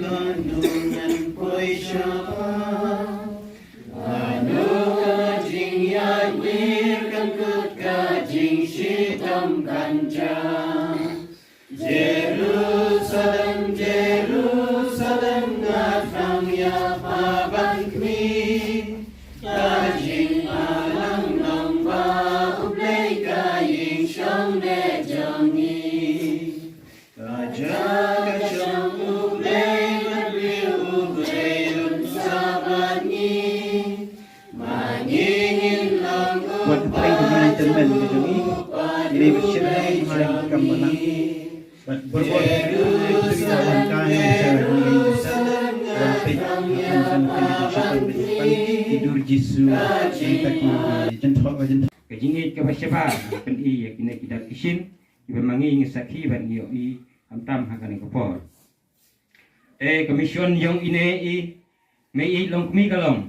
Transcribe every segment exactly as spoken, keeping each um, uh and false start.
Ngan poi shabar, lano ka jingïaid wir kan kut ka jingshitom kan jia. Jerusalem, Jerusalem, nga thrang ïa pha ban khmih. Ka jingbalang long ba U Blei ka ïing shong de jong ngi. Ka jaka shong U Blei bad briew U Blei un sa bad ngi. Ma ngi ngin long u Wat ka pyrthei ka jingtymmen ka jong i. Ngi ba shem hai kam balang. Bad bor bor ka pyrthei ka wan ka ngi sa ngi ngi sa. Wan peit ngi sa ngi ngi sa ngi ngi dur Jisu. Ngi ta ki jenthoh ka jenthoh. Ka jingïeit kaba shabar pyn-i ïa kine ki dak ki shin. Kiba ma ngi ngi sakhi bad ngi ïohi khamtam ha kane ka por. Te ka mission jong ine i, mei i long kmie ka long.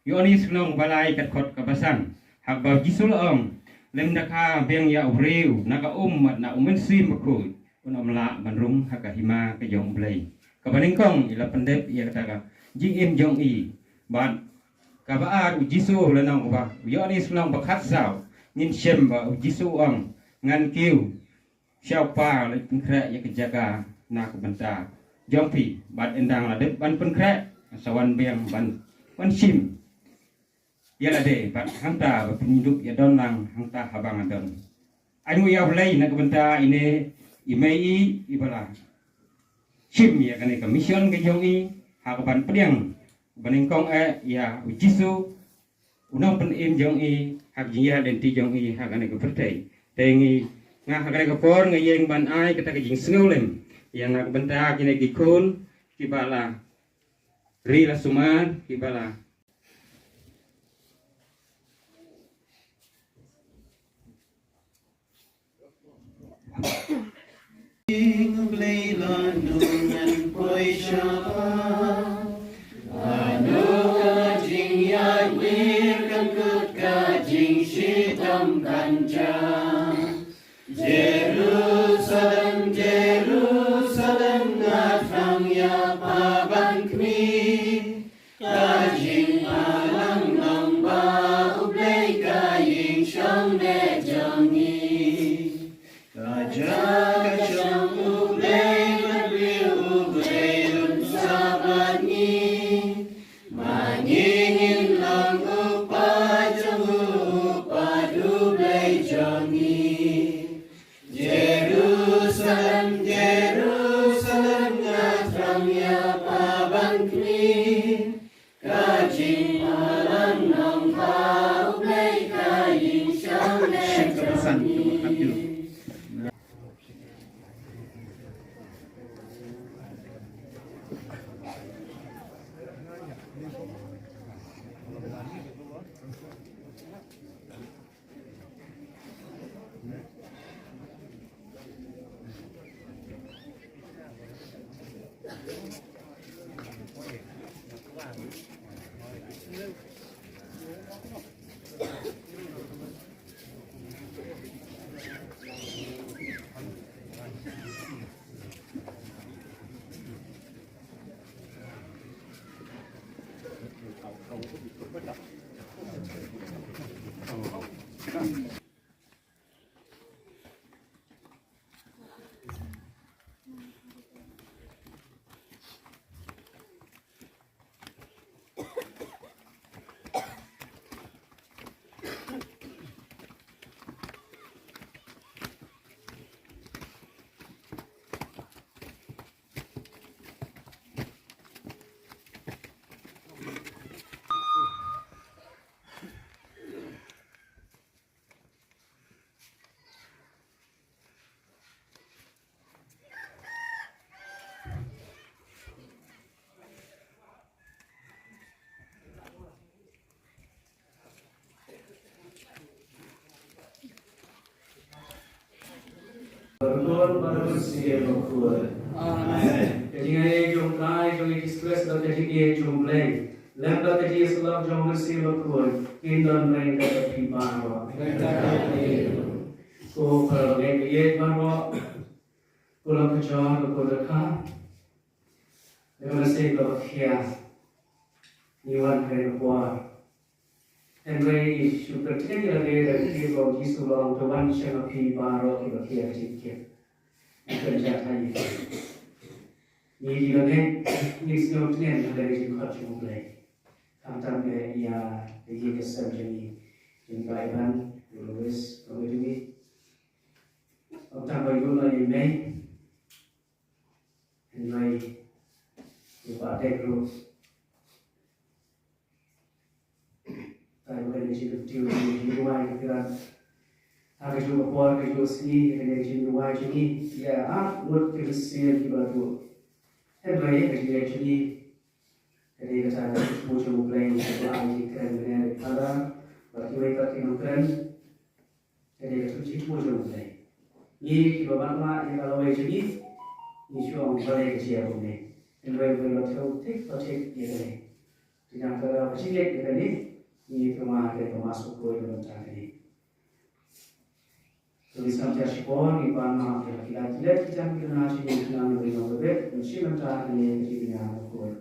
Ïoannis lynnong ba lai kat khot kaba san. Haba U Jisu la ong, lymda kha biang ïa u briew na ka um bad na U Mynsiem Bakhuid, un ym lah ban rung ha ka hima ka jong U Blei. Kaba nyngkong i la pyndep ïa kata ka jingim jong i. Bad kaba ar U Jisu lynnong ba, Ïoannis lynnong ba khatsaw, ngin shem ba U Jisu u ong, ngan kiew sha U Kpa leit pynkhreh ïa ka jaka na ka bynta jong phi, bad ynda nga la dep ban pynkhreh, sa wan biang ban, ban shim ïa lade, bad hangta ba phin ïa dup ïa don lang hangta haba nga don. Ai nguh ïa U Blei na ka bynta ine i mei i, iba la shim ïa kane ka mission ka jong i ha ka ban pdiang ba nyngkong eh ïa U Jisu, u nongpynim jong i ha ka jingïaid lynti jong i ha kane ka pyrthei. Te ngi, nga ha kane ka por nga ïeng ban ai kata ka jingsngewlem ïa na ka bynta kine ki khun kiba la ri la sumar, kiba la Ïing U Blei lano ngan poi shabar, lano ka jingïaid wir kan kut ka jingshitom kan jia. Jerusalem, Jerusalem, nga thrang ïa pha ban khmih. Ka jingbalang long ba U Blei ka ïing shong de jong ngi. Ka jaka shong U Blei bad briew U Blei un sa bad ngi. Ma ngi ngin long u paid jong u, u paid U Blei jong ngi. Jerusalem, Jerusalem, nga thrang ïa pha ban khmih. Ka jingbalang long ba U Blei ka ïing shong de jong ngi. Bad u Khun bad u Mynsiem Bakhuid. Amen. Ka jingaiei jong u Trai jong ngi Jisu Khrist bad ka jingïeit jong u Blei, lem bad ka jingïasyllok jong u Mynsiem Bakhuid, kin don ryngkat bad phi baroh. Ko para bangeit baroh, ko la ka jor ko da ka. Ïa ka mynsiem kaba khia ngi wan ha kane ka por. Hynrei shu pynthikna ïa lade da ka ktien U Jisu ba ong, to wan sha nga phi baroh kiba khia ka jingkhia. Ngi kynjat ha ïa phi. Ngi ki ba ngeit ngi sngew tngen ha kane ka jingkhot jong U Blei. Khamtam ïa ka ïing ka sem jong ngi, jong i Bah Iban, u Louis, u Louis. Khamtam ba ïoh na ïa mei. Hynrei u Bah Dek ruh. Tang ba ka dei ka jingkyntiew jong ngi, ngi duwai ïa ka Trai. Ha kajuh ka por, kajuh ka sngi, ka dei ka jingduwai jong ngi ïa ngut ki mynsiem kiba la duh. Hynrei ka jingduwai jong ngi ka dei kata ka jingthmu jong U Blei, ba ai jingkren mynne da i Father bad kiwei pat ki nongkren. Ka dei ka jingthmu jong U Blei. Ngi kiba mad mad ïa ka lawei jong ngi, ngi shu ong balei ka jia kumne. Hynrei U Blei u la thew thik ba thik ïa kane. Te na ka daw ka jingngeit ïa kane, ngi thrang ïa ka Mass Bakhuid na ka bynta kane. To ngin sngap ïa shipor, ngin pan map ïa ki lad ki lad ki jam ki duna jong ngi, khnang ba ngin ïoh beit, ngin shim bynta kane ka jingïaroh bakhuid.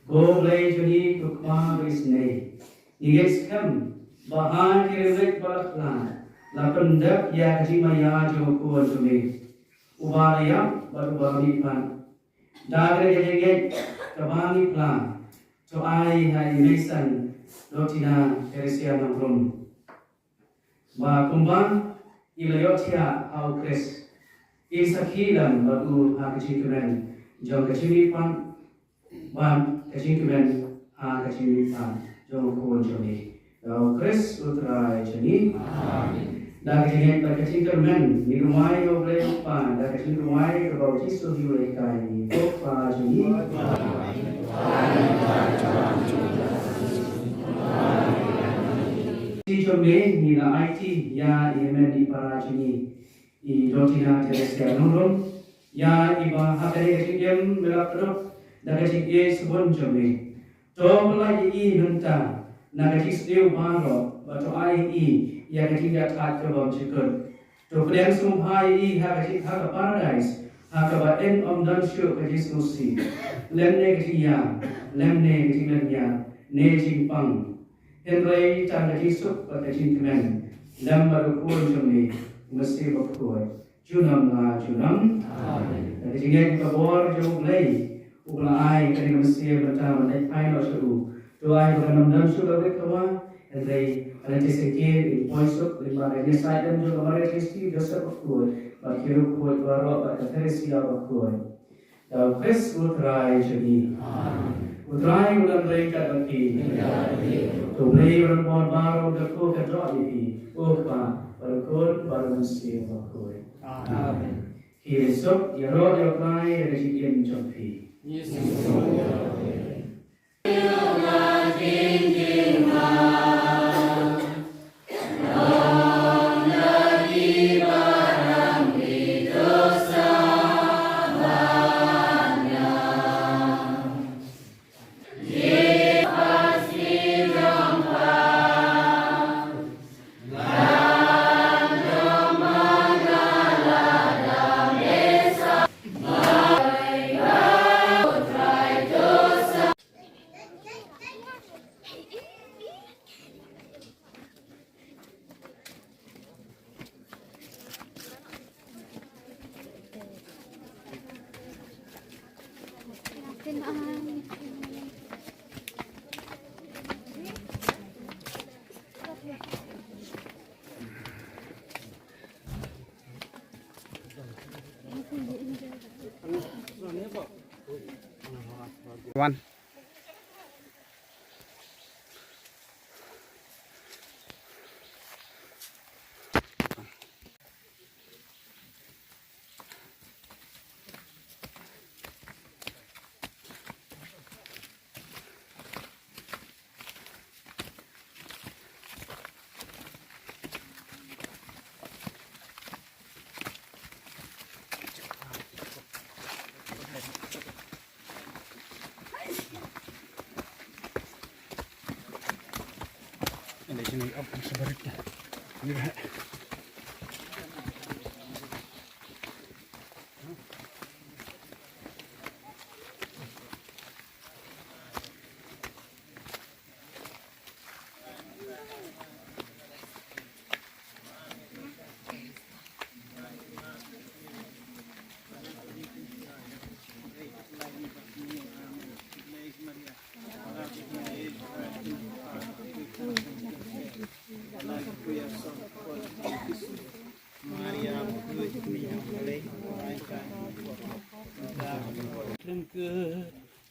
Ko Blei jong ngi, ko Kpa ba isynei, ngi ngeit skhem ba ha kine ki sngi ba la khlad la pyndep ïa ka jingmaïa jong u Khun jong me, uba la ïap bad uba la mihpat. Da kane ka jingngeit kaba ngi phla, to ai ha i Mei San Dortina Theresia Nongrum ba kumba i la ïohthiah ha u Khrist, in sakhi lem bad u ha ka jingkmen jong ka jingmihpat bad ka jingkmen ha ka jingmihpat jong u Khun jong me. Da u Khrist u Trai jong ngi. Amen. Da ka jingngeit bad ka jingkyrmen ngi duwai ïa u Blei u Kpa, da ka jingduwai kaba u Jisu u la hikai ïa ngi. Ko Kpa jong ngi. Amen. Shi jong me ngi la aiti ïa i hynmen i para jong ngi, i Dortina Theresia Nongrum, ïa iba ha kane ka jingim me la kdup da ka jingïeit shibun jong me. To pyllait ïa i mynta na ka jingsniew baroh, bad to ai ïa i ïa ka jingïathait ka bymjukut. To pdiang sngewbha ïa i ha ka jing, ha ka paradais ha kaba yn ym don shuh ka jingsngewsih, lymne ka jingïap, lymne ka jinglyniar ne jingpang. Hynrei tang ka jingsuk bad ka jingkmen lem bad u Khun jong me, u Mynsiem Bakhuid, junom la junom. Amen. Da ka jingngeit ka bor jong u Blei, u ba la ai kane ka mynsiem mynta ban leit phai noh sha u, to ai ba kan ym don shuh ka wit ka wa, hynrei ka lynti syngkien in poi suk lyngba ka jingïasaid lem jong ka Maria Theisotti, Joseph Bakhuid bad ki riewkhuid baroh bad ka Theresia Bakhuid. Da u Khrist u Trai jong ngi. Amen. U Trai un nang bad phi. To u Blei u nang bad baroh, u dap u kyrkhu ïa phi, u Kpa bad u Khun bad u Mynsiem Bakhuid. Amen. Ki suk ïaroh ïa u Trai ïa ka jingim jong phi. Wan.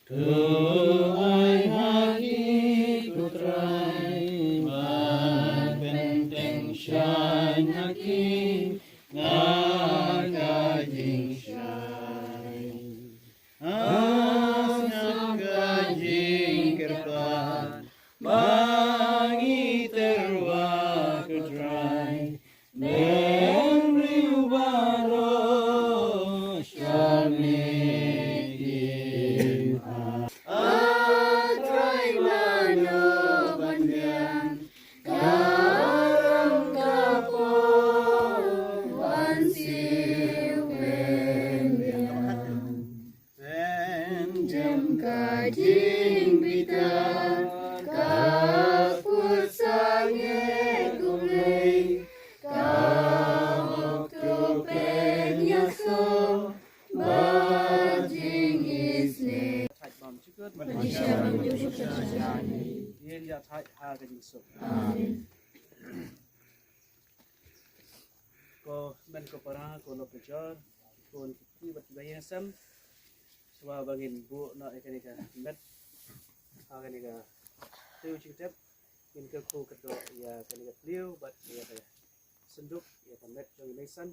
To ai ha ki, ko Trai, bad bteng shane ha ki, nga ka jingshai. Ha sngap ka jingkyrpad ba ngi tyrwa, ko Trai, bad briew baroh shane ki. A Trai, mano ban biang, ka ram ka por ban siew ban biang. Jan ka jingbitar, ka kut sangeh kumne, ka hok to pynïasoh bad jingisynei. Thait bam jukut. Bad ïa shah bam jukut. Ïa thait ha ka jingsuk. Amen. Ko hynmen ko para, ko lok ko jor, ko ki kti bad ki bahaïing hasem. Shuwa ba ngin buh noh ïa kane ka met ha kane ka tiew jingtep, ngin kyrkhu kyrdoh ïa kane ka tiew bad ïa ka synduk, ïa ka met jong i meisan.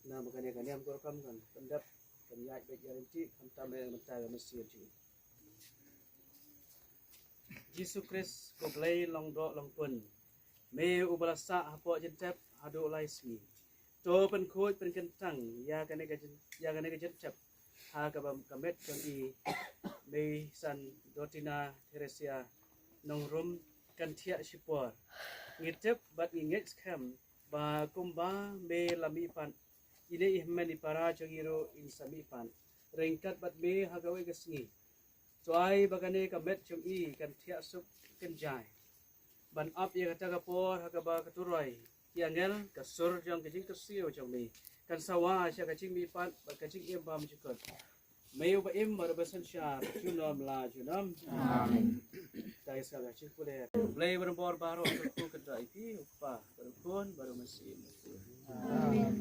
Namar kane ka niam ka rukom kan pyndep, kan ïaid beit ïaid ryntih khamtam ïa ka bynta ka mynsiem jong i. Jisu Khrist, ko Blei Longdoh Longpun, me uba la sah hapoh jingtep haduh lai sngi. To pynkhuid pynkyntang ïa kane ka jin-, ïa kane ka jingtep ha kaba ka met jong i meisan Dortina Theresia Nongrum kan thiah shipor. Ngi tip bad ngi ngeit skhem ba kumba me la mihpat, ine i hynmen i para jong i ruh in sa mihpat ryngkat bad me ha kawei ka sngi. To ai ba kane ka met jong i kan thiah suk kynjai ban ap ïa kata ka por ha kaba ka turoi ki angel, ka sur jong ka jingkyrsiew jong me kan sawa sha ka jingmihpat bad ka jingim bymjukut. Me uba im bad uba synshar junom la junom. Amen. Dei sa ka jingpule. Blei ba don bor baroh, kyrkhu kyrdoh ïa phi, u Kpa bad u Khun bad u Mynsiem. Amen.